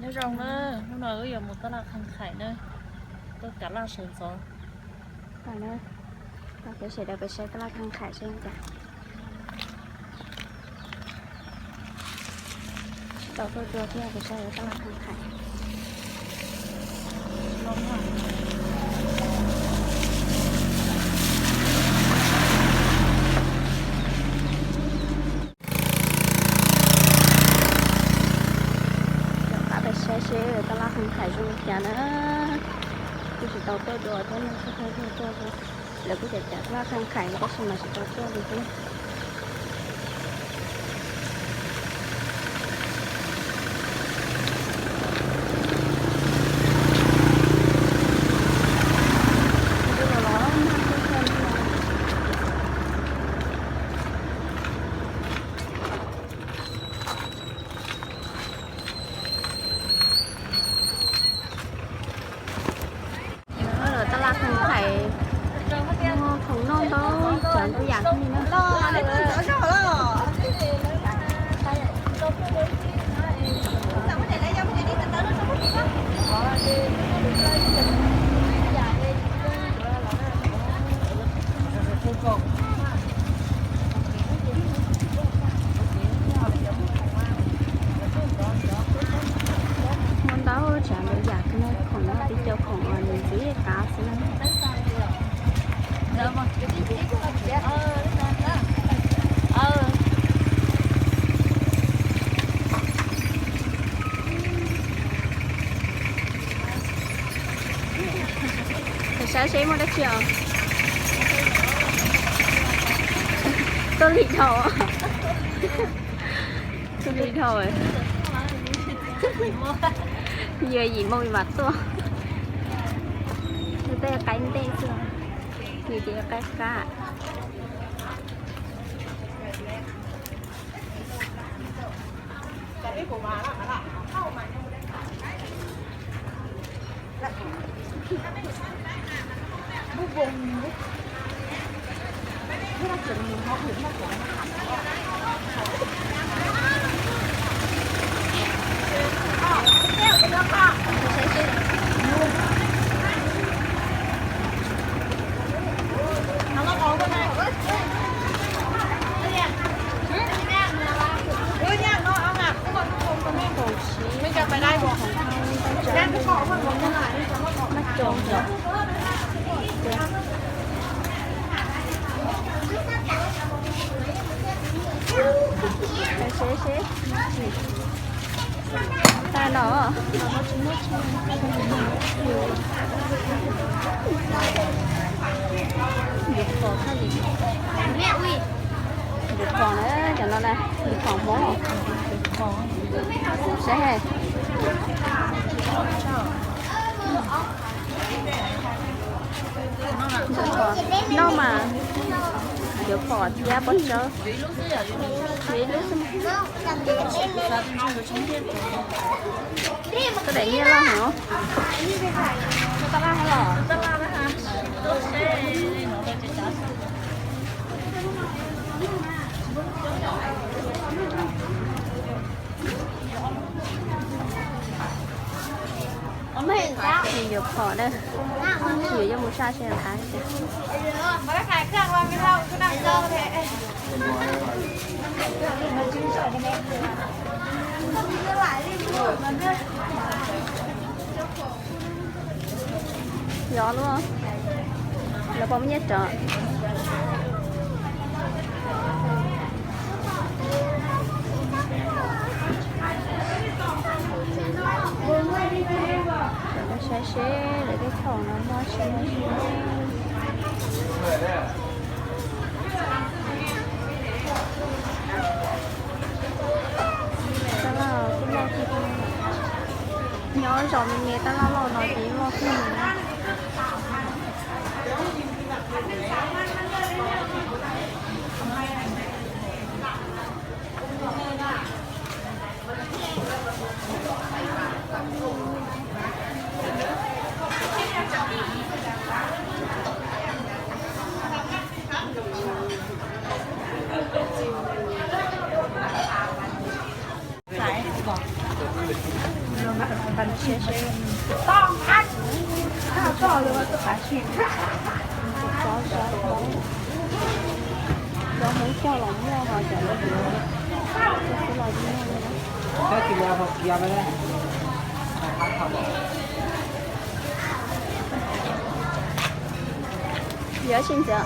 Nyob zoo na, hnub no wb yuav mus taj laj Khaj Khais na, tuaj kav laj sawv ntxov. Peb sawv daws peb saib taj laj Khaj Khais seb cas. Tsis tau tuaj dua thiab, peb saib taj laj Khaj Khais. Rov qab peb saib seb taj laj Khaj Khais zoo li cas na. Kuj tsis tau tuaj dua thiab, lawv kuj cov cov taj laj Khaj Khais tab sis mas tsis tau tuaj li thiab. Lawv taj laj Khaj Khais muag khoom noj ntau, tsav ntau yam li na. Muaj ntau tsav ntau yam, khoom no tib co khoom uas nws ntxim qab xwb na. Saib seb muaj dab tsi os. Tuaj lig dhau. Tuaj lig dhau. Yog yim moo mam tuaj. Tej qaib ntej xwb, nws ces qaib qab. Seb seb, tas no. Yuav pom na, cov no na, yuav pom Hmoob. Saib he. Noj mas, yuav pom thiab pob tsawb. Yuav ib lub xwb. Koj daim nyiaj loj heev. Yuav pom na, yuav yog mus saj seb qab. Yog lub, lawv pom muaj nyiaj rov. Saib seb lawv tej khoom no muaj tsis muaj. Taj laj kuj loj kawg. Nyob zos me me taj laj loj no ces loj kawg li na. Cov Hmoob cog los muaj, ho cov lawv yuav, cov xwb los yeej muaj li na. Yuav tsis ntxiv,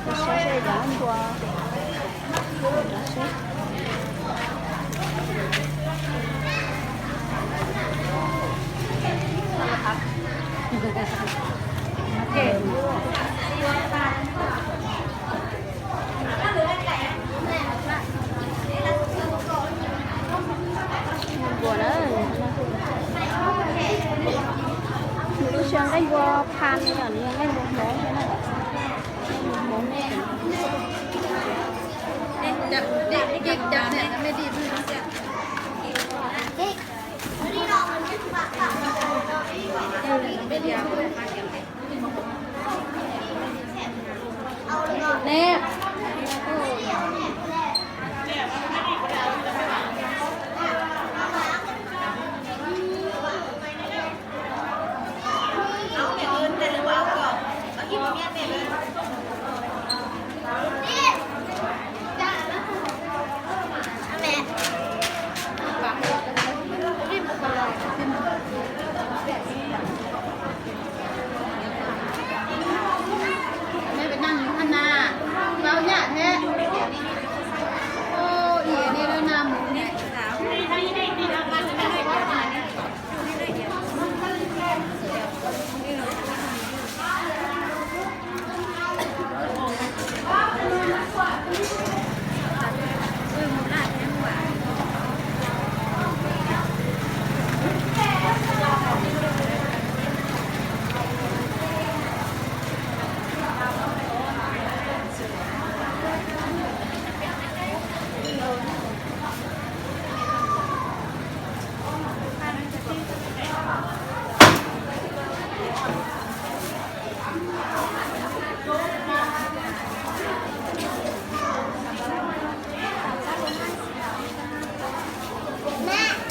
saib seb cov npua. Npua na, nws tsis yog nqaij npua pha, nws yog nqaij npua Hmoob thiab na. Nqaij npua Hmoob.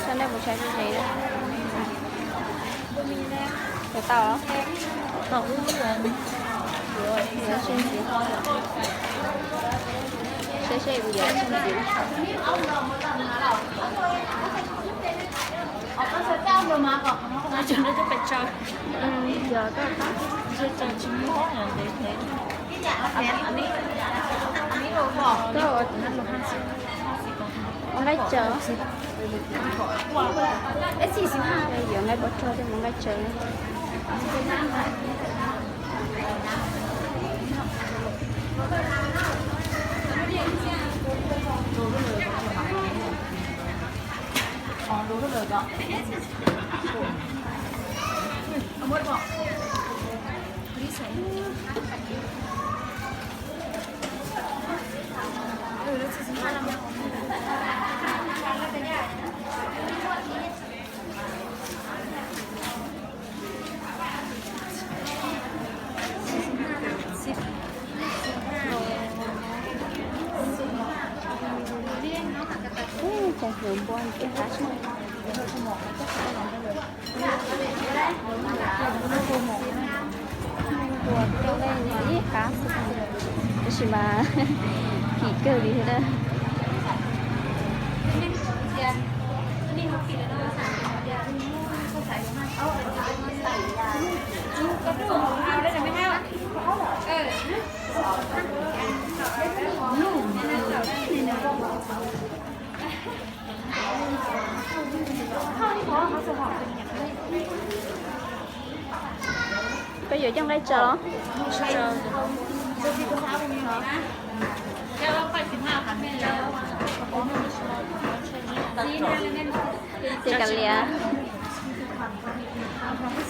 Coj nej mus saib ze ze na. Yuav tau los? Yuav tsis ntxiv. Saib seb kuv yuav tsis ntxiv. Yog koj, koj ua nqaij tsaws. Yuav nqaij pov rog thiab mus nqaij tsaws. Ub, cas yuav npua ntxim qab xwb. Npua tej ntxim qab xwb, tab sis mas kim kawg li thiab na. Koj yuav coj nqaij tsaws los? Ces kav liam,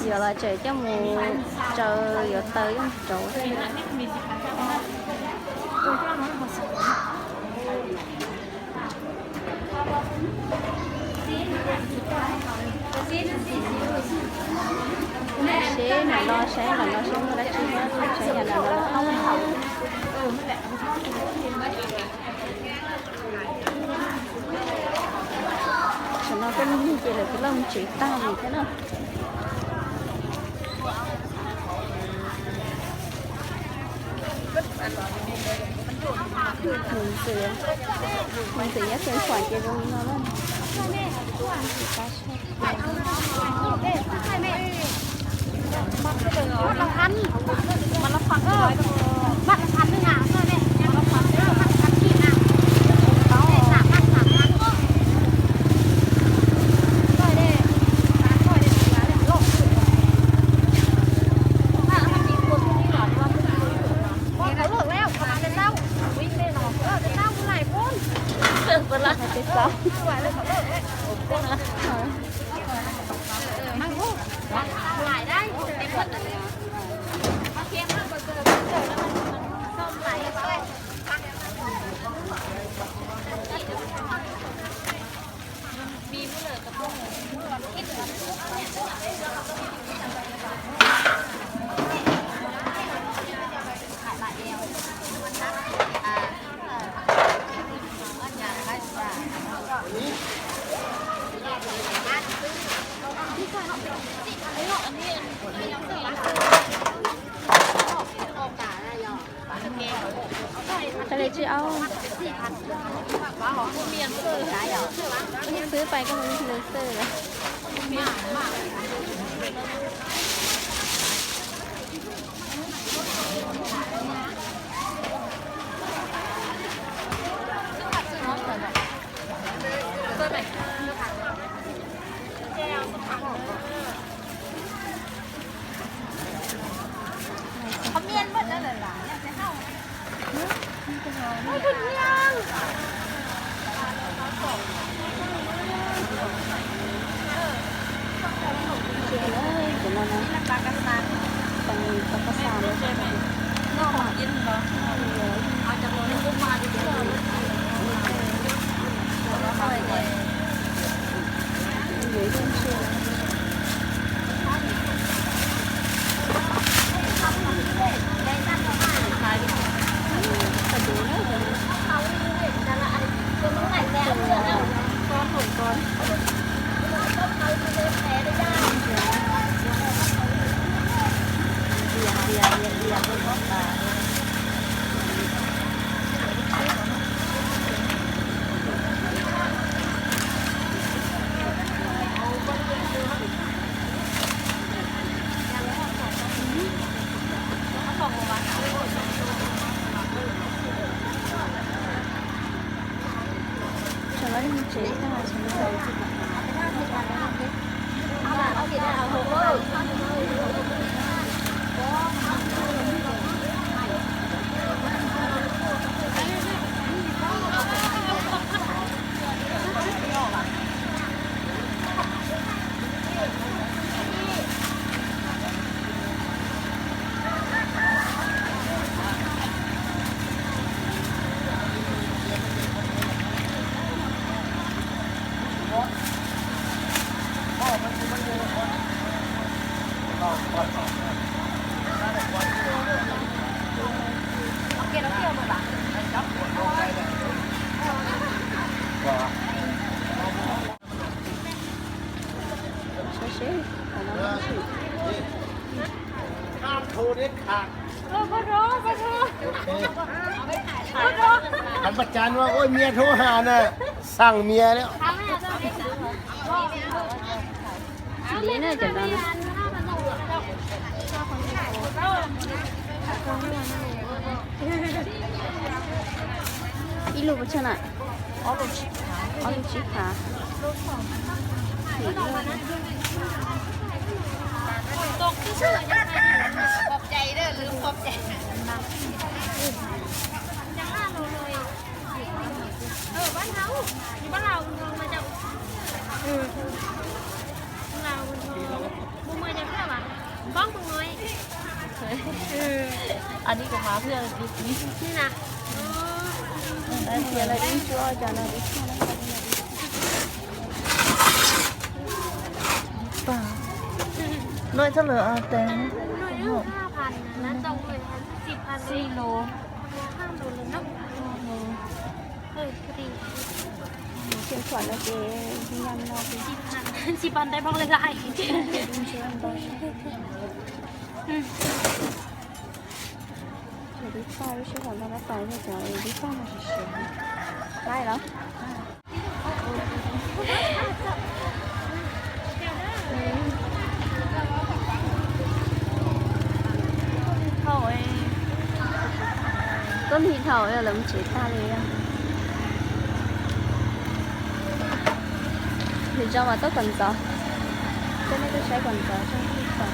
yuav los tseem coj mus tsaws yuav taws coj mus rauv. Seb nram no, saib nram no seb muaj dab tsi, saib nram no. No koj mus ces lawv twb los mus tsev tag lawm thiab na. Mus ntxiv, mus ntxiv nyob Xeev Khuam ces zoo li no na. Xwb pais koj mus xwb. Hab pas cas no ua mias rhuav has na, xaam mias lawm. Ib lub pes tsawg na? Ob lub tsib phav. An ni kuv mas pliag li ni na. Noj txog lawm tes. Xi lus. Tseem thuam no ces nyam no ces Ces dib paj lub sij hawm ntau tab sis cov dib paj no siav siav. Laib los? Tuaj lig dhau lawv mus tsev tag li. Nws zoo mas tuaj kom ntxov, tuaj nej tuaj saib kom ntxov zoo li tom.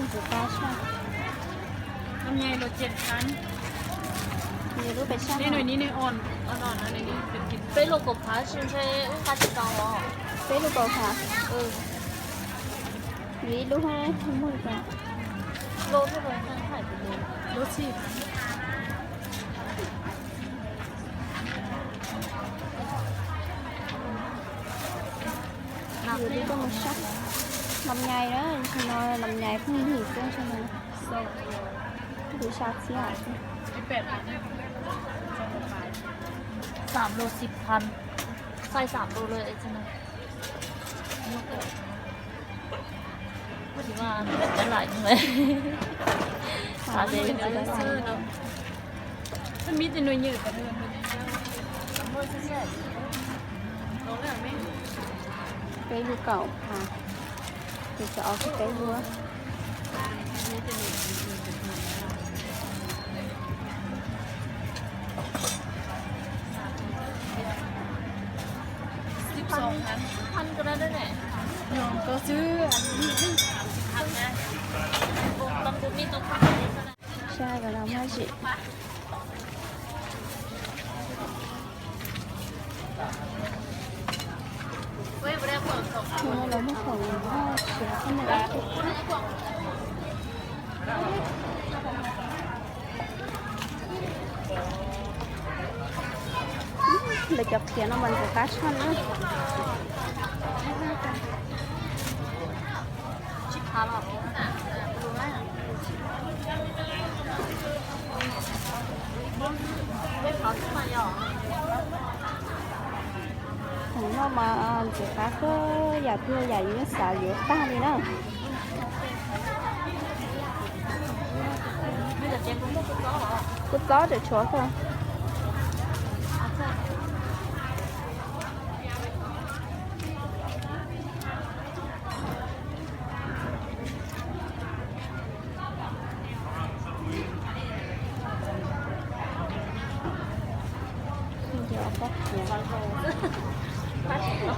Ntxim qab tshaj. Lub pes tsawg? Peb lub kaum phav, tsis ntshe wb nqa tsis tau os. Peb lub kaum phav. Vim ib lub muag li cas? Lub txhij. Yuav li koj mus sab. Lòng nhài đó, no lòng nhài không hỉ xương cho nó sâu. Tôi sao xí hả? Xam lus xib phan, xais xam lus lawm. Ua tsis mas cov lais no. Xav tias xwb no. Peb lub kaum phav, ces tso ob peb lub. Saib los muaj zim. Lawv cov qhiav no mas ntxim qab tshaj na. Khoom no mas ntxim qab kawg, yam twg yam yus yeej xav yuav tag li na. Kua txob tseem tshuav kawg.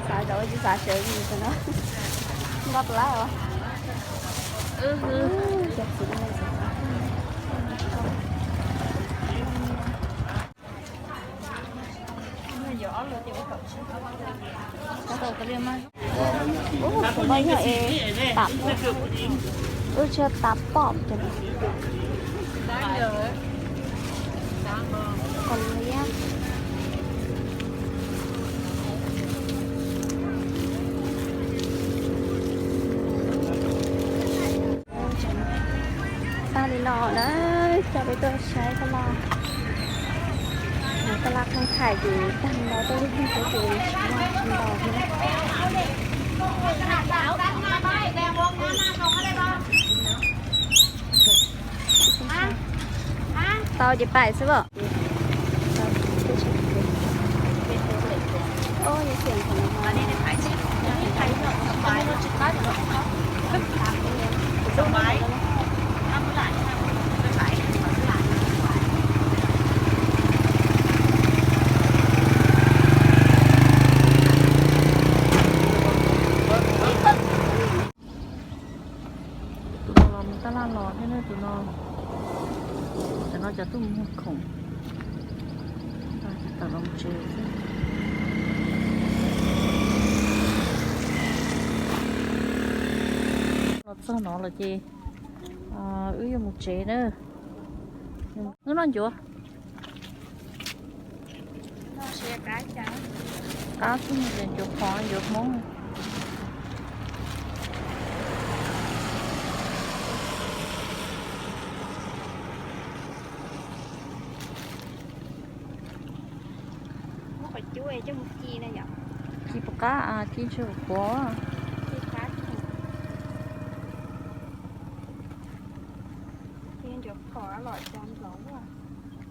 Xav zaum tsis xav sawv li no. Nqa plas os. Cov txiv no. Ub, tus no yog es tam, wb tsis yog tam pom ces kom liab. Tag li no na, coj peb tuaj saib taj laj. Taj laj Khoob Thaim ces tag li no, tuaj lub hwj ces tsis muaj tsis ntau thiab. Tau ces pais xwb as. Tus no los mus taj laj los thiab na tus no. Cov no cov tuaj mus muag khoom. Tawm los mus tsev xwb. Los txog no lawm ces wb yuav mus tsev na. Wb noj ncuav. Qab xwb, ncuav phom ncuav Hmoob. Ci puas qab, ci ntshe qhuav.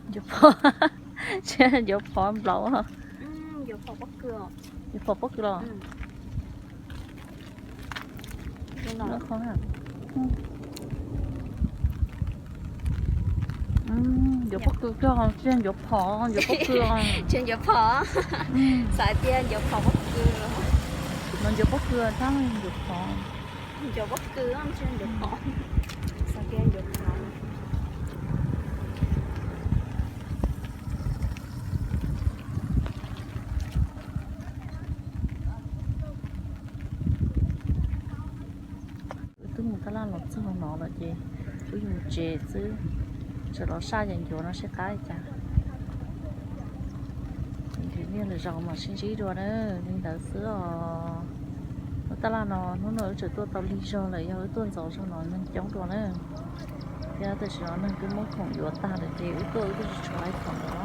Ncuav phom, ntshe ncuav phom nplaum. Ncuav phom pob kws los? Ncuav pob kws kiag, tsis yog ncuav phom, ncuav pob kws. Tsis ncuav phom, xav tias ncuav phom pob kws. No ncuav pob kws, tab ncuav phom. Ncuav pob kws, tsis ncuav phom, xav tias ncuav phom. Wb twb mus taj laj los txog no lawm ces wb yuav mus tsev xwb, tseem los saj ces ncuav no seb qab li cas. Nrhiav niaj lwm zaus mam sib ntsib dua na. Li ntawd xwb os. Lub taj laj no hnub no wb tseem tuaj tau lig zog lawm, yog wb tuaj ntxov zog no neeg coob dua na. Thiab tam sim no neeg twb muab khoom yuav tag lawm ces wb tuaj wb twb tsis tshuav ib khoom yuav.